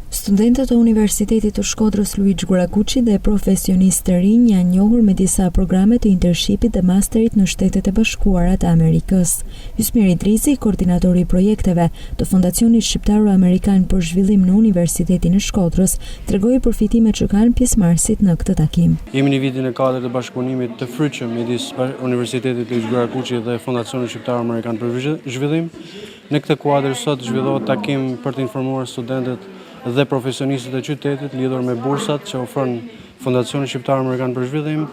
Studentët e Universitetit të Shkodrës Luigj Gurakuqi dhe profesionistë të rinj janë njohur me disa programe të internshipit dhe masterit në Shtetet e Bashkuara të Amerikës. Hysmir Idrizi, koordinatori i projekteve të Fondacionit Shqiptaro-Amerikan për Zhvillim në Universitetin e Shkodrës, tregoi përfitimet që kanë pjesëmarrësit në këtë takim. Jemi në vitin e katërt të bashkëpunimit të frytshëm midis Universitetit Luigj Gurakuqi dhe Fondacionit Shqiptaro-Amerikan për Zhvillim. Në këtë kuadër sot zhvillohet takim për të informuar studentët dhe profesionistët e qytetit lidhur me bursat që ofron Fondacioni Shqiptar Amerikan për Zhvillim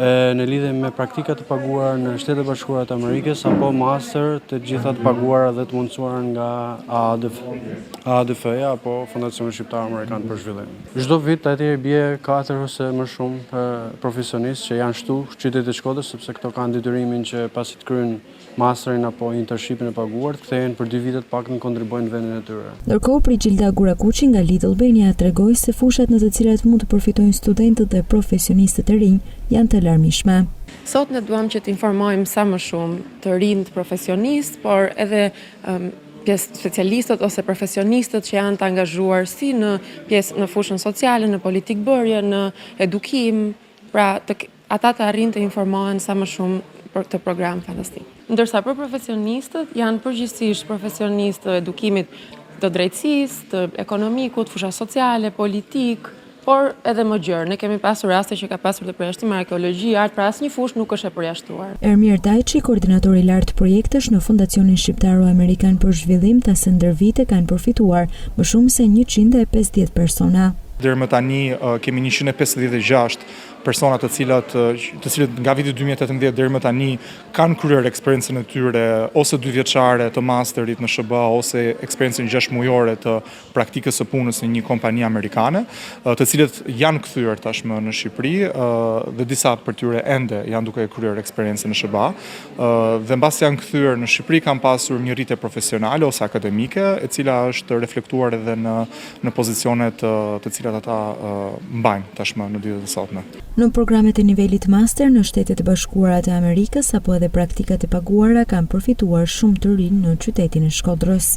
në lidhje me praktika të paguara në Shtetet e Bashkuara të Amerikës apo master të gjitha të paguara dhe të mundësuara nga AADF, AADF-ja apo Fondacioni Shqiptar Amerikan për Zhvillim. Çdo vit atje bie 4 ose më shumë profesionistë që janë shtu qytetit të Shkodrës sepse këto kanë detyrimin që pasi të kryejnë masterin apo internshipin e paguar, të kthehen për dy vite të paktën kontribuojnë në vendin e tyre. Ndërkohë, Prixhilda Gurakuqi nga Lead Albania tregoi se fushat në të cilat mund të përfitojnë studentët dhe profesionistët e rinj janë të larmishme. Sot ne duam që të informojmë sa më shumë të rinjtë profesionistë, por edhe pjesë specialistët ose profesionistët që janë të angazhuar si në pjesë në fushën sociale, në politikëbërje, në edukim, pra të ata të arrijnë të informohen sa më shumë për këtë program fantastik. Ndërsa për profesionistët janë përgjithsisht profesionistë të edukimit të drejtësisë, të ekonomikut, fusha sociale, politikë, por edhe më gjerë. Ne kemi pasur raste që ka pasur të përjashtim arkeologji, art, pra asnjë fushë nuk është e përjashtuar. Ermir Dajçi, koordinator i lartë projektesh në Fondacionin Shqiptaro-Amerikan për Zhvillim, tha se ndër vite kanë përfituar më shumë se 150 persona. Deri më tani kemi 156 persona të cilat të cilët nga viti 2018 deri më tani kanë kryer eksperiencën e tyre ose dy vjeçare të masterit në SHBA ose eksperiencën 6 mujore të praktikës së punës në një kompani amerikane, të cilët janë kthyer tashmë në Shqipëri dhe disa prej tyre ende janë duke kryer eksperiencën në SHBA dhe mbasi janë kthyer në Shqipëri kanë pasur një rritje profesionale ose akademike, e cila është reflektuar edhe në në pozicionet të cilat ata mbajnë tashmë në ditët e sotme. Në programet e nivelit master në Shtetet e Bashkuara të Amerikës apo edhe praktikat e paguara kanë përfituar shumë të rinj në qytetin e Shkodrës.